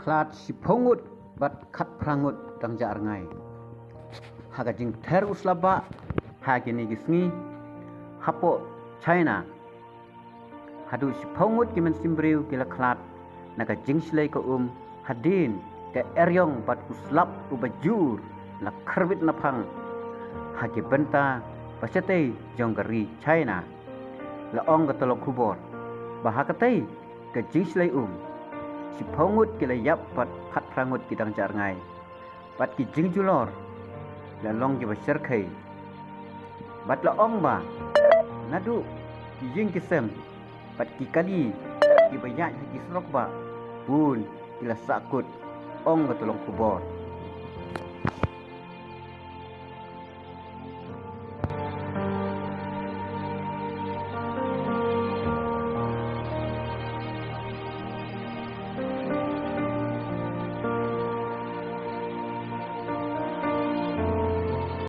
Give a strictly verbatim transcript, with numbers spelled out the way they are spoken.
Khlad shiphew ngut bad khatphra ngut dang jah rngai. Ha ka jingther u slap bah ha kine ki sngi hapoh China, haduh shiphew ngut ki mynsiem briew ki la khlad na ka jingshlei ka um hadien ka eriong bad u slap uba jur la khyrwit naphang ha ki bynta ba shatei jong ka ri China. La ong ka tnat khubor ba ha katei ka jingshlei um, shiphew ngut ki la ïap bad khatphra ngut ki dang jah rngai, bad ki jingjulor la long kiba shyrkhei. Bad la ong ba naduh ki ïing ki sem bad ki kali kiba ïaid ha ki surok bah bun ki la sahkut, ong ka tnat khubor.